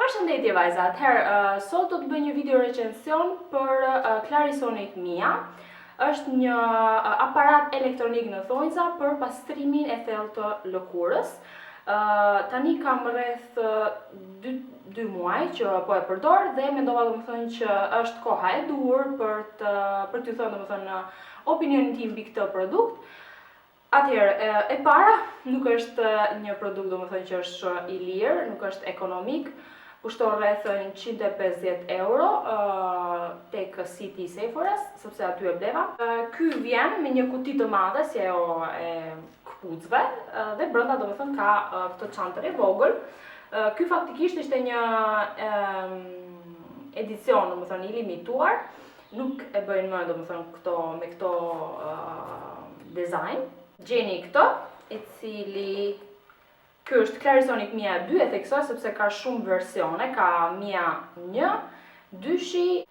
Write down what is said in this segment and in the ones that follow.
Përshëndetje vajza, atëherë uh, sot do të bëj një video recension për uh, Clarisonic Mia. Është një uh, aparat elektronik në thonjza për pastrimin e thellë të lëkurës. Uh, tani kam rreth 2 2 muaj që po e përdor dhe mendova domethënë që është koha e duhur për të për t'ju thënë domethënë opinionin tim mbi këtë produkt. Atëherë, e para, nuk është një produkt domethënë që është i lirë, nuk është ekonomik, kushton rreth 150 euro tek siti i Sephoras, sepse aty e bleva. Ky vjen me një kuti të madhe, si ajo e këpucëve, dhe brenda domethënë ka këtë çantën e vogël. Ky faktikisht ishte një edicion, domethënë i limituar, Nuk e bëjnë më, domethënë, këto, me këto uh, design. Gjeni këto, i cili Ky është Clarisonic Mia 2, e theksoj sepse ka shumë versione, ka Mia 1, dyshi,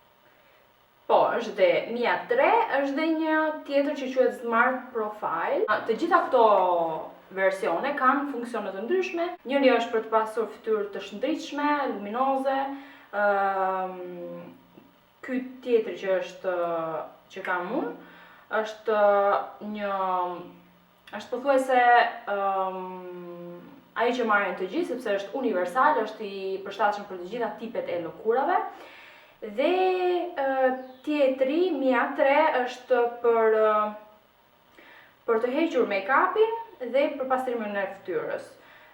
po, është dhe Mia 3, është dhe një tjetër që quhet Smart Profile. Të gjitha këto versione kanë funksione të ndryshme. Njëri është për të pasur fytyrë të shndritshme, luminoze, ëm Ky tjetri që është që kam unë është një është pothuajse um, ai që marrin të gjithë sepse është universal, është i përshtatshëm për të gjitha tipet e lëkurave. Dhe tjetri Mia 3 është për për të hequr make-upin dhe për pastrimin e fytyrës.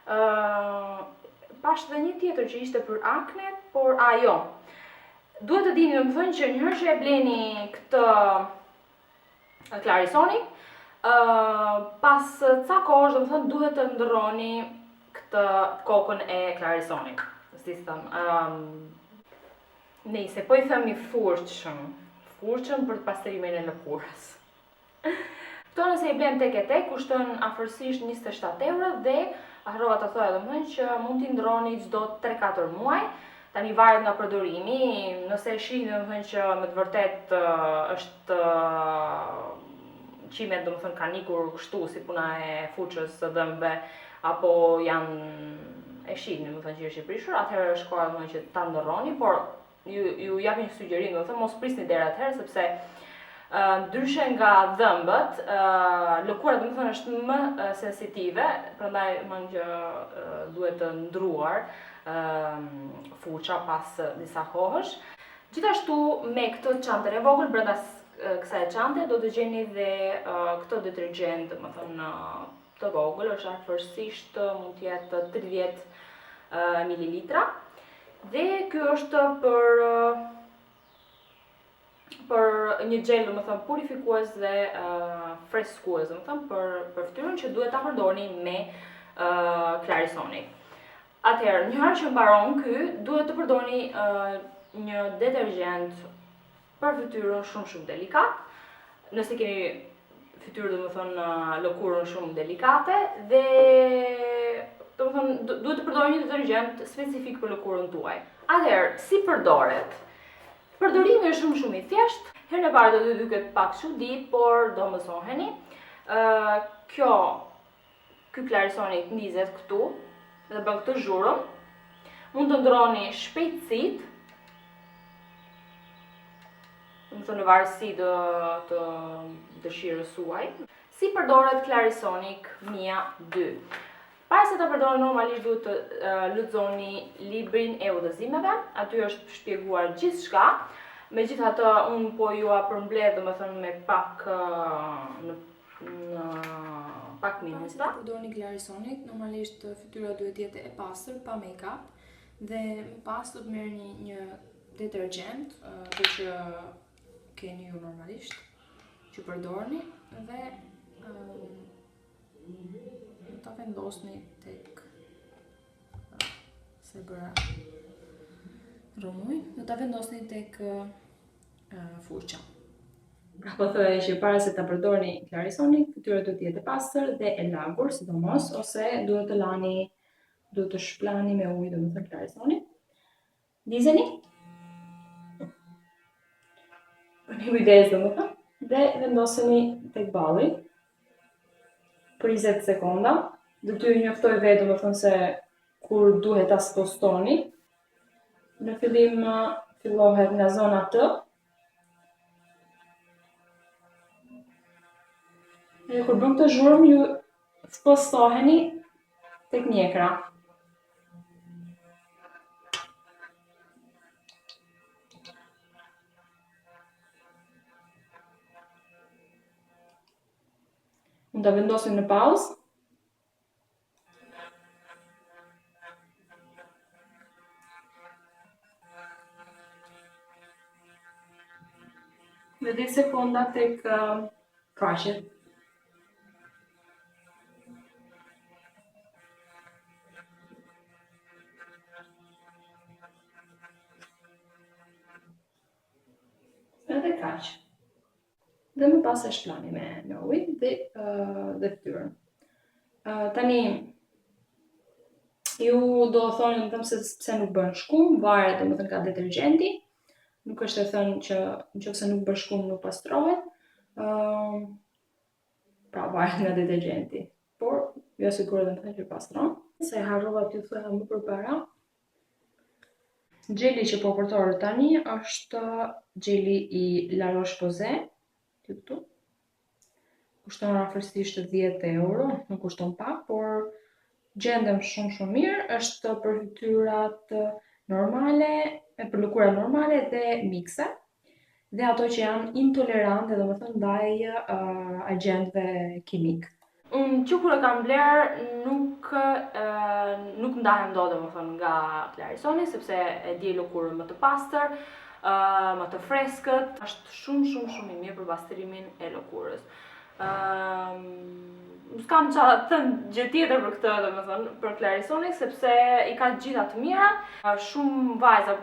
Ë pashë dhe një tjetër që ishte për aknet, por a jo. Duhet të dini domethënë që një herë që e bleni këtë Clarisonic, ë pas ca kohësh domethënë duhet të ndërroni këtë kokën e Clarisonic. Si them, ëm Nejse, po i themi furçën, furçën për të pastrimin e lëkurës. Këto nëse i blen tek e tek, kushtojnë afërsisht 27 euro dhe harrova të thoja domethënë që mund t'i ndrroni çdo 3-4 muaj. Tani varet nga përdorimi, nëse e shihni domethënë që me të vërtetë është qimet domethënë kanë ikur kështu si puna e furçës së dhëmbëve apo janë e shihni domethënë që është i prishur, atëherë është koha domethënë që ta ndërroni, por ju ju jap një sugjerim, domethënë mos prisni deri atëherë sepse ndryshe nga dhëmbët, lëkura domethënë është më sensitive, prandaj mendoj që duhet të ndruar furça pas disa kohësh. Gjithashtu me këtë çantën e vogël brenda kësaj çante do të gjeni dhe këtë detergjent, domethënë të vogël, është afërsisht mund të jetë 30 mililitra. Dhe ky është për për një xhel, domethënë purifikues dhe uh, freskues, domethënë për për fytyrën që duhet ta përdorni me uh, Clarisonic. Atëherë, një herë që mbaron ky, duhet të përdorni uh, një detergjent për fytyrën shumë shumë delikat. Nëse keni fytyrë domethënë lëkurën shumë delikate dhe domethënë duhet të përdorni një detergjent specifik për lëkurën tuaj. Atëherë, si përdoret? Përdorimi është shumë shumë i thjeshtë. Herën e parë do t'ju duket pak çudi, por do mësoheni. Ë kjo ky Clarisonic ndizet këtu dhe bën këtë zhurmë. Mund të ndroni shpejtësitë. Domethënë në varësi të, të dëshirës suaj. Si përdoret Clarisonic Mia 2? Para se ta përdorni normalisht duhet të uh, lexoni librin e udhëzimeve, aty është shpjeguar gjithçka. Megjithatë, unë po jua përmbledh, domethënë me pak uh, në në pak minuta. Para se të përdorni Clarisonic, normalisht fytyra duhet të jetë e pastër, pa make-up dhe më pas do të merrni një detergjent, atë që keni ju normalisht, që përdorni dhe do ta vendosni tek se bëra rrëmujë, do ta vendosni tek furça. Pra po thoja që para se ta përdorni Clarisonic, fytyra duhet të jetë e pastër dhe e lagur, sidomos, ose duhet të lani, duhet të shplani me ujë, domethënë Clarisonic. Ndizeni. Bëni kujdes, domethënë, dhe vendoseni tek balli për 20 sekonda. Do t'ju njoftojë vetë, domethënë se kur duhet ta spostoni. Në fillim fillohet nga zona T. Dhe kur bën këtë zhurmë ju spostoheni tek mjekra. Mund ta vendosim në pauzë. Dhe 10 sekonda tek faqet. Edhe kaq. Dhe më pas e shplani me, me ujë dhe, uh, dhe fytyrën. Uh, tani, ju do thoni domethënë se pse nuk bën shkumë, varet domethënë nga detergjenti, nuk është e thënë që në qoftë se nuk bën shkumë nuk pastrohet, uh, pra varet nga detergjenti, por ju asiguroj domethënë që pastron. Se harrova t'ju thoja më përpara, Xheli që po përdor tani është xheli i La Roche-Posay, ky këtu. Kushton afërsisht 10 euro, nuk kushton pak, por gjendem shumë shumë mirë, është për fytyrat normale, për lëkurat normale dhe mikse dhe ato që janë intolerante, domethënë ndaj uh, agjentëve kimikë. Unë që kur e kam blerë nuk nuk ndahem dot domethënë nga Clarisonic sepse e ndjej lëkurën më të pastër, më të freskët, është shumë shumë shumë i mirë për pastrimin e lëkurës. Ëm s'kam ça të them gjë tjetër për këtë, domethënë, për Clarisonic sepse i ka të gjitha të mira. Shumë vajza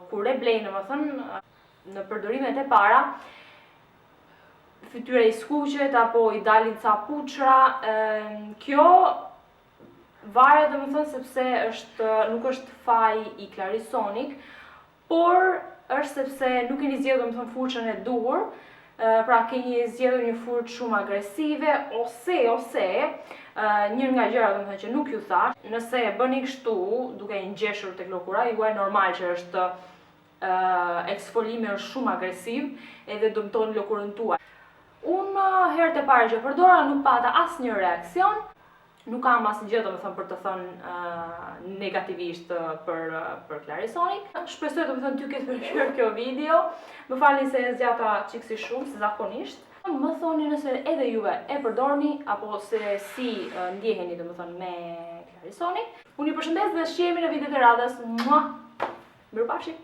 kur e blejnë, domethënë, në përdorimet e para, fytyra i skuqet apo i dalin ca puçra, kjo varet domethënë sepse është nuk është faj i Clarisonic, por është sepse nuk keni zgjedhur domethënë furçën e duhur, pra keni zgjedhur një furçë shumë agresive ose ose një nga gjërat domethënë që nuk ju thashë, nëse e bëni kështu duke e ngjeshur tek lëkura juaj normal që është eksfolimi është shumë agresiv edhe dëmton lëkurën tuaj. Unë herët e para që përdora nuk pata asnjë reaksion, nuk kam asnjë gjë domethënë për të thënë uh, negativisht për për Clarisonic. Shpresoj domethënë t'ju ketë pëlqyer kjo video. Më falni se e zgjata çik si shumë se zakonisht. Më thoni nëse edhe juve e përdorni apo se si ndjeheni domethënë me Clarisonic. Unë ju përshëndes dhe shihemi në videot e radhës. Mua! Mirupafshim!